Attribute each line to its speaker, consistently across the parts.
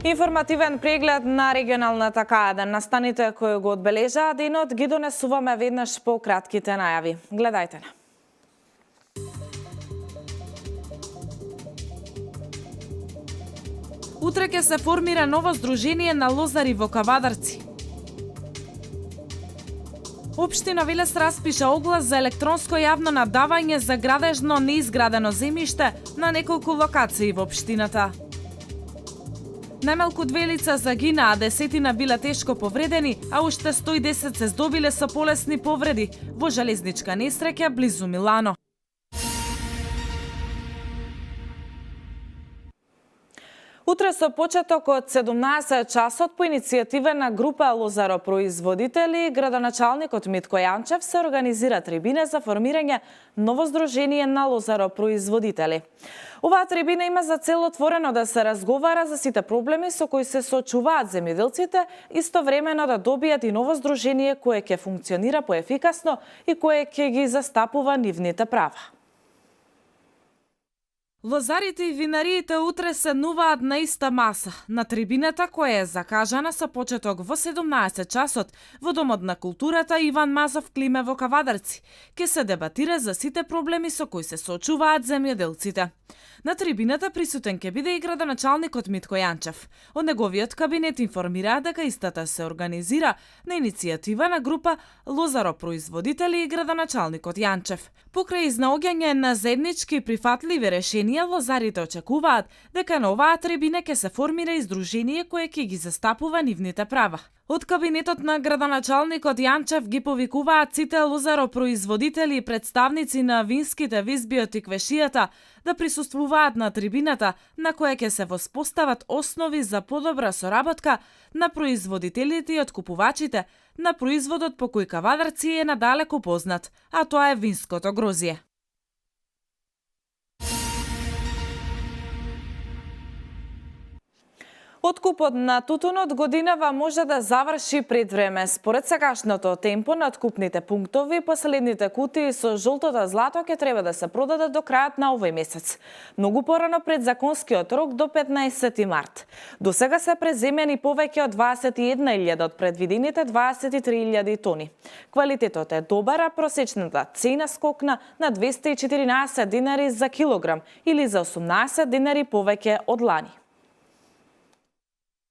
Speaker 1: Информативен преглед на регионалната К1. Настаните кои го одбележаа денот ги донесуваме веднаш по кратките најави. Гледајте на. Утре ќе се формира ново здружение на лозари во Кавадарци. Општина Велес распиша оглас за електронско јавно надавање за градежно неизградено земјиште на неколку локации во општината. Најмалку 2 лица загинаа, 10 биле тешко повредени, а уште 110 се здобиле со полесни повреди во железничка несреќа близу Милано. Утре со почеток од 17 часот по иницијатива на група лозаропроизводители, градоначалникот Митко Јанчев се организира трибина за формирање ново здружение на лозаропроизводители. Оваа трибина има за цел отворено да се разговара за сите проблеми со кои се соочуваат земјоделците, истовремено да добијат и ново здружение кое ќе функционира поефикасно и кое ќе ги застапува нивните права. Лозарите и винариите утре седнуваат на иста маса, на трибината која е закажана со почеток во 17 часот во Домот на културата Иван Мазов Климе во Кавадарци. Ке се дебатира за сите проблеми со кои се соочуваат земјоделците. На трибината присутен ќе биде и градоначалникот Митко Јанчев. Од неговиот кабинет информираа дека истата се организира на иницијатива на група лозаропроизводители и градоначалникот Јанчев. Покрај изнаоѓање на заеднички прифатливи решенија, лозарите очекуваат дека на оваа трибина ќе се формира и здружение кое ќе ги застапува нивните права. Од кабинетот на градоначалникот Јанчев ги повикуваат сите лозаропроизводители и представници на винските визби од Тиквешијата да присуствуваат на трибината на која ќе се воспостават основи за подобра соработка на производителите и откупувачите на производот по кој Кавадарци е надалеку познат, а тоа е винското грозје. Откупот на тутунот годинава може да заврши пред време. Според сегашното темпо на откупните пунктови, последните кутии со жолтото злато ќе треба да се продадат до крајот на овој месец. Многу порано пред законскиот рок до 15 март. До сега се преземени повеќе од 21.000 од предвидените 23.000 тони. Квалитетот е добар, а просечната цена скокна на 214 динари за килограм или за 18 динари повеќе од лани.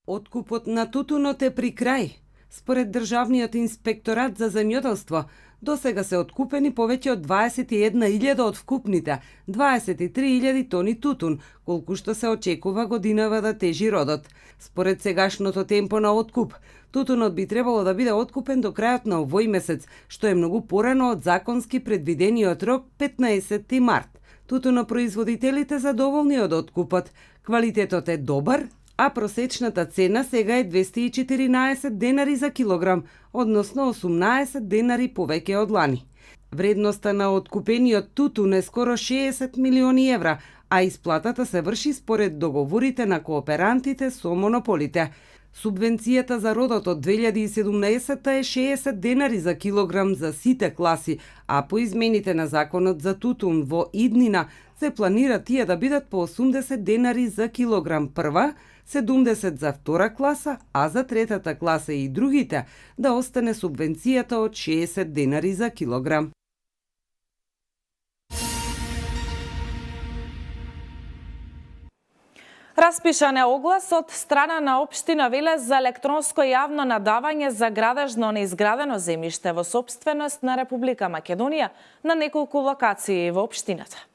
Speaker 2: Откупот на тутунот е при крај. Според Државниот инспекторат за земјоделство, досега се откупени повеќе од 21.000 од вкупните 23.000 тони тутун, колку што се очекува годинава да тежи родот. Според сегашното темпо на откуп, тутунот би требало да биде откупен до крајот на овој месец, што е многу порано од законски предвидениот рок 15 март. Тутунопроизводителите задоволни од откупот. Квалитетот е добар, а просечната цена сега е 214 денари за килограм, односно 18 денари повеќе од лани. Вредноста на откупениот тутун е скоро 60 милиони евра, а исплатата се врши според договорите на кооперантите со монополите. Субвенцијата за родот од 2017 е 60 денари за килограм за сите класи, а по измените на законот за тутун во иднина се планира тие да бидат по 80 денари за килограм прва, 70 за втора класа, а за третата класа и другите да остане субвенцијата од 60 денари за килограм.
Speaker 1: Распишан е оглас од страна на општина Велес за електронско јавно надавање за градежно неизградено земјиште во сопственост на Република Македонија на неколку локации во општината.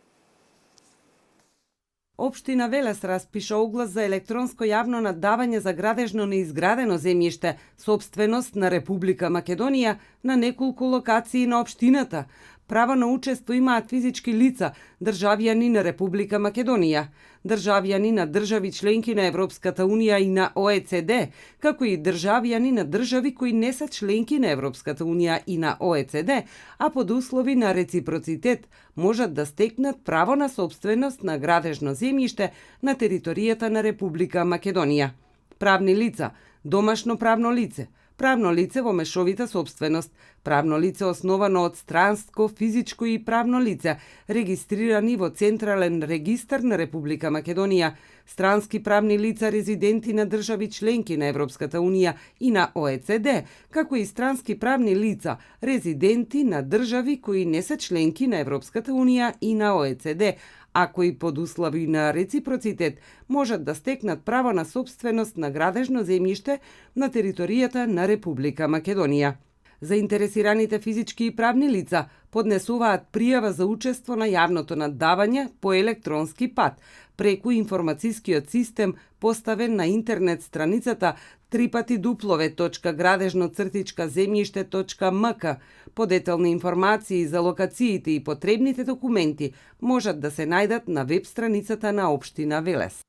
Speaker 2: Општина Велес распиша оглас за електронско јавно надавање за градежно неизградено земјиште, сопственост на Република Македонија на неколку локации на општината. Право на учество имаат физички лица, државјани на Република Македонија, државјани на држави членки на Европската Унија и на ОЕЦД, како и државјани на држави кои не се членки на Европската Унија и на ОЕЦД, а под услови на реципроцитет можат да стекнат право на собственост на градежно земјиште на територијата на Република Македонија. Правни лица, домашно правно лице во мешовита собственост, правно лице основано од странско, физичко и правно лице, регистрирани во Централен регистар на Република Македонија, странски правни лица резиденти на држави членки на Европската Унија и на ОЕЦД, како и странски правни лица резиденти на држави кои не се членки на Европската Унија и на ОЕЦД, а кои под услови на реципроцитет можат да стекнат право на собственост на градежно земјиште на територијата на Република Македонија. Заинтересираните физички и правни лица поднесуваат пријава за учество на јавното наддавање по електронски пат преку информацијскиот систем поставен на интернет страницата www.gradежно-земјиште.mk. Подетални информации за локациите и потребните документи можат да се најдат на веб страницата на Општина Велес.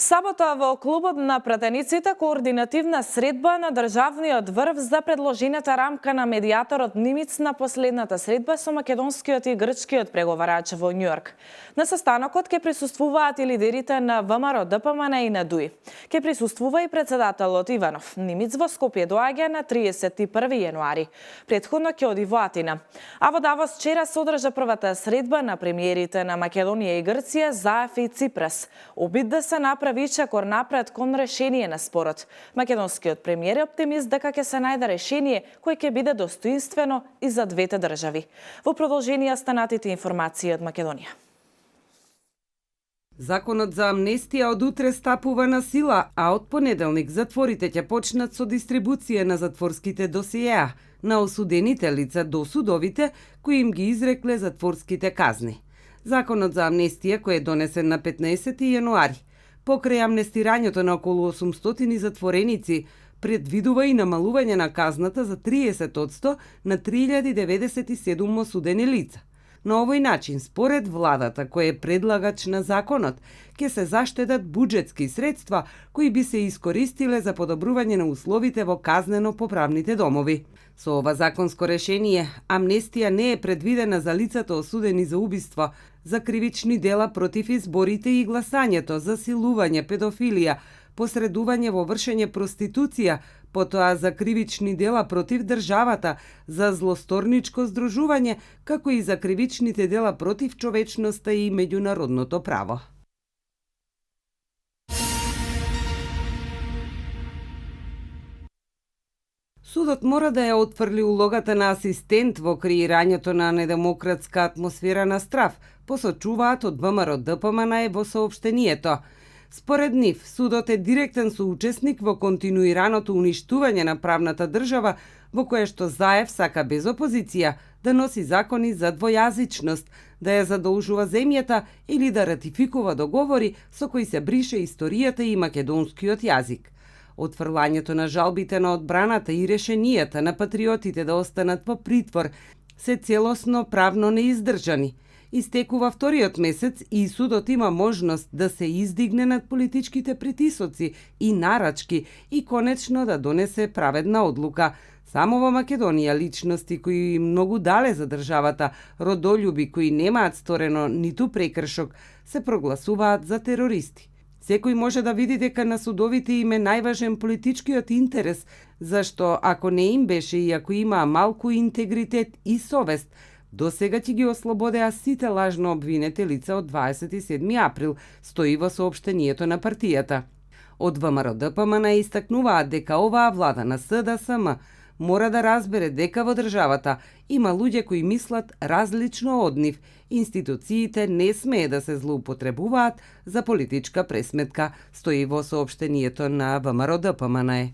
Speaker 1: Сабота во клубот на пратениците координативна средба на државниот врв за предложената рамка на медијаторот Нимиц на последната средба со македонскиот и грчкиот преговарач во Њујорк. На состанокот ќе присуствуваат и лидерите на ВМРО, ДПМН и на ДУИ. Ќе присуствува и председателот Иванов. Нимиц во Скопје доаѓа на 31 јануари. Претходно ќе оди во Атина. А во Давос вчера се одржа првата средба на премиерите на Македонија и Грција, Заев и Ципрас. Обид да се направи чекор напред кон решение на спорот. Македонскиот премиер е оптимист дека ќе се најде решение кое ќе биде достоинствено и за двете држави. Во продолжение останатите информации од Македонија.
Speaker 2: Законот за амнестија од утре стапува на сила, а од понеделник затворите ќе почнат со дистрибуција на затворските досиеа на осудените лица до судовите кои им ги изрекле затворските казни. Законот за амнестија кој е донесен на 15 јануари покрај амнестирањето на околу 800 затвореници, предвидува и намалување на казната за 30% на 3097 осудени лица. На овој начин, според владата, која е предлагач на законот, ќе се заштедат буџетски средства кои би се искористиле за подобрување на условите во казнено-поправните домови. Со ова законско решение, амнестија не е предвидена за лицата осудени за убиство, за кривични дела против изборите и гласањето, за силување, педофилија, посредување во вршење проституција, потоа за кривични дела против државата, за злосторничко здружување, како и за кривичните дела против човечноста и меѓународното право. Судот мора да ја отфрли улогата на асистент во креирањето на недемократска атмосфера на страв, посочуваат од ВМРО ДПМН во соопштението. Според нив, судот е директен соучесник во континуираното уништување на правната држава, во кое што Заев сака без опозиција да носи закони за двојазичност, да ја задолжува земјата или да ратификува договори со кои се брише историјата и македонскиот јазик. Отфрлањето на жалбите на одбраната и решенијата на патриотите да останат во притвор се целосно правно неиздржани. Истекува вториот месец и судот има можност да се издигне над политичките притисоци и нарачки и конечно да донесе праведна одлука. Само во Македонија личности кои многу дале за државата, родолюби кои немаат сторено ниту прекршок, се прогласуваат за терористи. Секој може да види дека на судовите им е најважен политичкиот интерес, зашто ако не им беше и ако имаа малку интегритет и совест, досега ќе ги ослободеа сите лажно обвинети лица од 27 април, стои во соопштението на партијата. Од ВМРО ДПМН истакнуваат дека оваа влада на СДСМ мора да разбере дека во државата има луѓе кои мислат различно од нив. Институциите не смее да се злоупотребуваат за политичка пресметка, стои во соопштението на ВМРО ДПМН.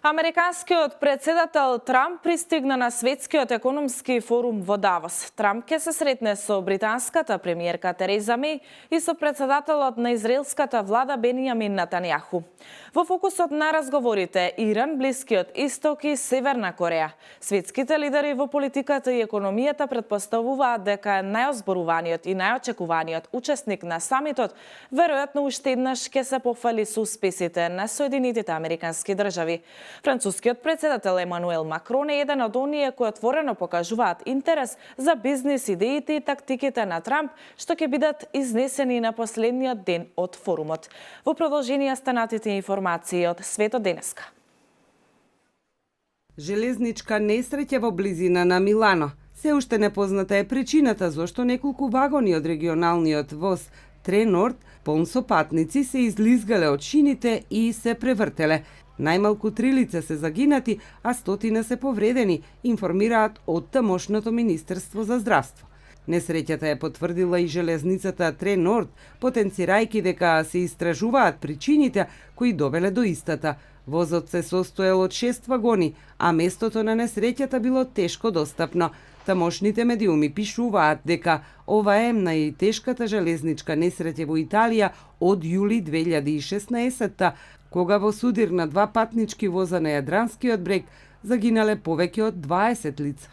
Speaker 1: Американскиот председател Трамп пристигна на Светскиот економски форум во Давос. Трамп ќе се сретне со британската премиерка Тереза Меј и со председателот на израелската влада Бенјамин Нетањаху. Во фокусот на разговорите Иран, Блискиот Исток и Северна Кореја. Светските лидери во политиката и економијата претпоставуваат дека најозборуваниот и најочекуваниот учесник на самитот веројатно уште еднаш ќе се пофали со успесите на Соединетите Американски држави. Францускиот председател Емануел Макрон е еден од оние кои отворено покажуваат интерес за бизнис идеите и тактиките на Трамп, што ќе бидат изнесени на последниот ден од форумот. Во продолжение станатите информации од светот денеска.
Speaker 2: Железничка несреќа во близина на Милано. Се уште непозната е причината зошто неколку вагони од регионалниот воз Тренорд, полн со патници, се излизгале од шините и се превртеле. Најмалку 3 лица се загинати, а 100 се повредени, информираат од тамошното Министерство за здравство. Несреќата е потврдила и железницата Тренорд, потенцирајќи дека се истражуваат причините кои довеле до истата. Возот се состоел од 6 вагони, а местото на несреќата било тешко достапно. Тамошните медиуми пишуваат дека ова е најтешката железничка несреќа во Италија од јули 2016, кога во судир на 2 патнички воза на Јадранскиот брег загинале повеќе од 20 лица.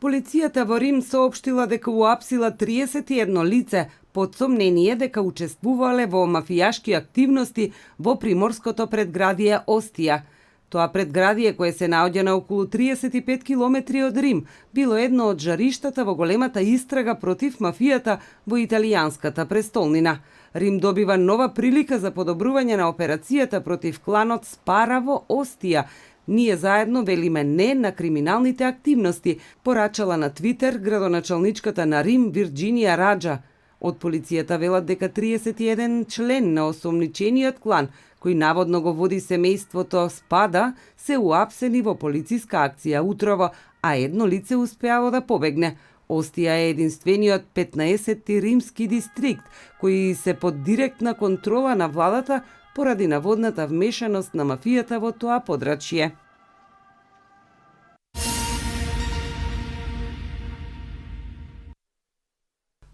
Speaker 2: Полицијата во Рим соопштила дека уапсила 31 лице под сомнение дека учествувале во мафијашки активности во приморското предградие Остија. Тоа предградие, кое се наоѓа на околу 35 километри од Рим, било едно од жариштата во големата истрага против мафијата во италијанската престолнина. Рим добива нова прилика за подобрување на операцијата против кланот Спара во Остија. Ние заедно велиме не на криминалните активности, порачала на Твитер градоначалничката на Рим Вирџинија Раџа. Од полицијата велат дека 31 член на осомничениот клан, кој наводно го води семејството Спада, се уапсени во полициска акција утрово, а едно лице успеало да побегне. Остија е единствениот 15-ти римски дистрикт, кој се под директна контрола на владата поради наводната вмешаност на мафијата во тоа подрачје.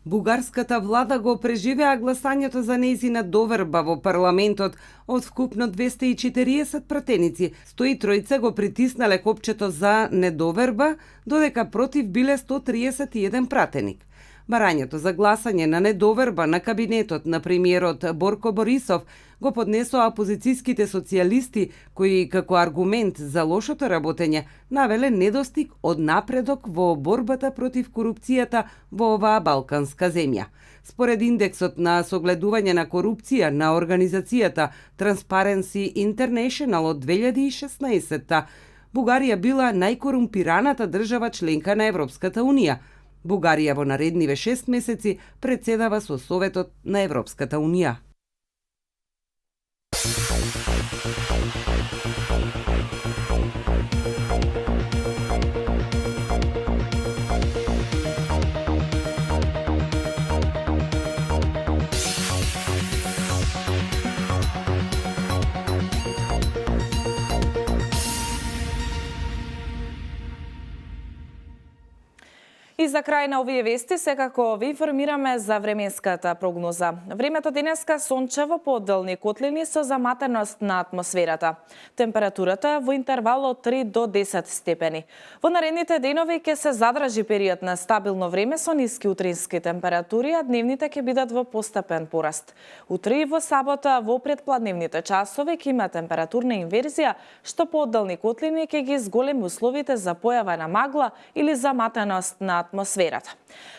Speaker 2: Бугарската влада го преживеа гласањето за нејзина доверба во парламентот од вкупно 240 пратеници. 103 го притиснале копчето за недоверба, додека против биле 131 пратеник. Барањето за гласање на недоверба на кабинетот на премиерот Борко Борисов го поднесоа опозицијските социјалисти, кои како аргумент за лошото работење навеле недостиг од напредок во борбата против корупцијата во оваа балканска земја. Според индексот на согледување на корупција на организацијата Transparency International од 2016, Бугарија била најкорумпираната држава членка на Европската Унија. Бугарија во наредниве 6 месеци председава со Советот на Европската Унија.
Speaker 1: И за крај на овие вести, секако ви информираме за временската прогноза. Времето денеска сончево по одделни котлини со заматеност на атмосферата. Температурата во интервал од 3 до 10 степени. Во наредните денови ќе се задржи период на стабилно време со ниски утрински температури, а дневните ќе бидат во постепен пораст. Утре и во сабота во предпладневните часови ќе има температурна инверзија, што по одделни котлини ќе ги зголеми условите за појава на магла или заматеност на атмосферата.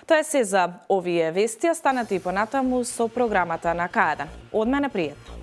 Speaker 1: Тоа е се за овие вести, останете и понатаму со програмата на К1. Од мене пријатно.